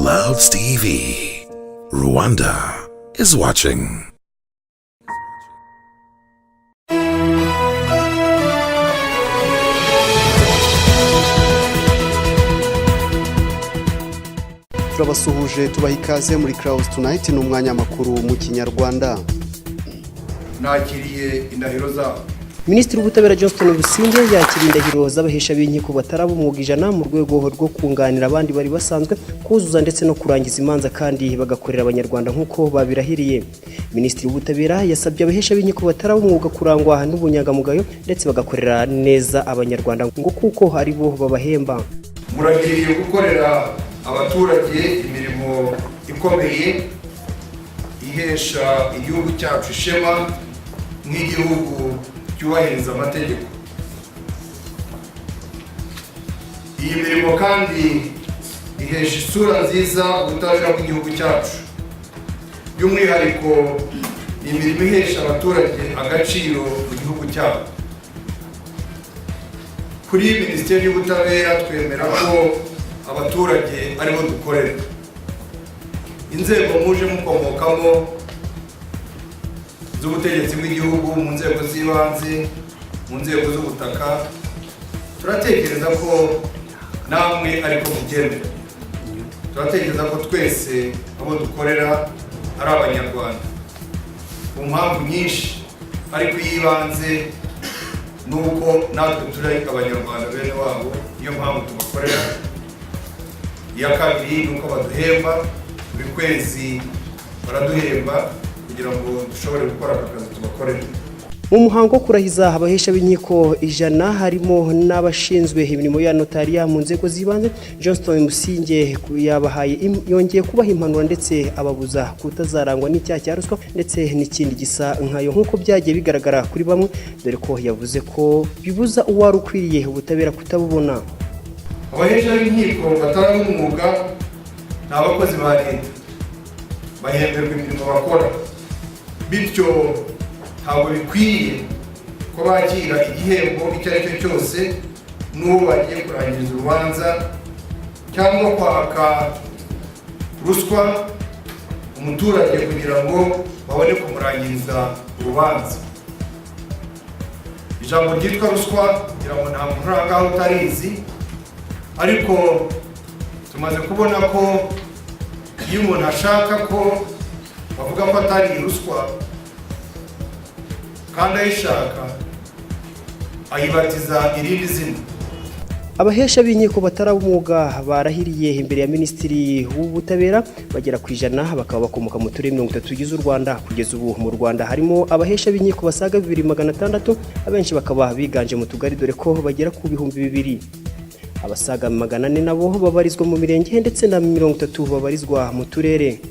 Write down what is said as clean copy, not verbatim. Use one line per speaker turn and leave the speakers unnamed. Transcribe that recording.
Clouds TV. Rwanda is watching.
Turabasuhuje, tubaha ikaze muri Clouds Tonight. Ni umwanya makuru mu Kinyarwanda.
Nakiriye indahiro zabo.
Minisitiri w'Ubutabera Johnston Busingye yakiriye indahiro z'abahesha b'inkiko bataraba umwuga 100 mu rwego rwo kunganira abandi bari basanzwe kuzuza ndetse no kurangiza imanza kandi bagakorera Abanyarwanda nk'uko babirahiriye. Minisitiri w'Ubutabera yasabye abahesha b'inkiko bataraba umwuga kurangwa n'ubunyangamugayo ndetse bagakorera neza Abanyarwanda ngo kuko ari bo babahemba.
Murahiriye gukorera abaturage imirimo ikomeye ihesha igihugu cyacu ishema nk'igihugu cyubahiriza amategeko. Iyi mirimo kandi ihesha isura nziza ubutabera bw'igihugu cyacu. By'umwihariko, ni imirimo ihesha abaturage agaciro mu gihugu cyabo. Kuri Minisiteri y'Ubutabera, twemera ko abaturage aribo dukorera. Inzego muje mukomokamo z'ubutegetsi bw'igihugu, mu nzego z'ibanze, mu nzego z'ubutaka, turatekereza ko namwe ariko mubyemera. Turatekereza ko twese abo dukorera ari Abanyarwanda ku mpamvu nyinshi, ariko iy'ibanze ni uko natwe turi Abanyarwanda bene wabo, niyo mpamvu tubakorera. Iya kabiri ni uko baduhemba buri kwezi, baraduhemba kugira ngo dushobore gukora aka kazi tubakorera.
Mu muhango wo kurahiza abahesha b'inkiko 100, harimo n'abashinzwe imirimo ya notariya mu nzego z'ibanze, Johnston Busingye yabahaye yongeye kubaha impanuro ndetse ababuza kutazarangwa n'icyaha cya ruswa ndetse n'ikindi gisa nkayo nk'uko byagiye bigaragara kuri bamwe, dore ko yavuze ko bibuza uwari ukwiriye ubutabera kutabubona.
Abahesha b'inkiko batari umwuga ni abakozi ba leta, bahemberwa imirimo bakora. Bityo ntabwo bikwiye ko bakira igihembo icyo ari cyo cyose n'uwo bagiye kurangiriza urubanza, cyangwa kwaka ruswa umuturage kugira ngo babone kumurangiriza urubanza. Ijambo ryitwa ruswa, kugira ngo nta muntu uri aha ngaha utarizi, ariko tumaze kubona ko iyo umuntu ashaka ko bavuga ko atari ruswa kandi ayishaka, ayibatiza irindi zina.
Abahesha b'inkiko bataraba umwuga barahiriye imbere ya Minisitiri w'Ubutabera bagera ku 100, bakaba bakomoka mu turere 30 tugize u Rwanda. Kugeza ubu mu Rwanda harimo abahesha b'inkiko basaga 2600, abenshi bakaba biganje mu tugari, dore ko bagera ku 2000. Abasaga 400 nabo babarizwa mu mirenge ndetse na 30 babarizwa mu turere.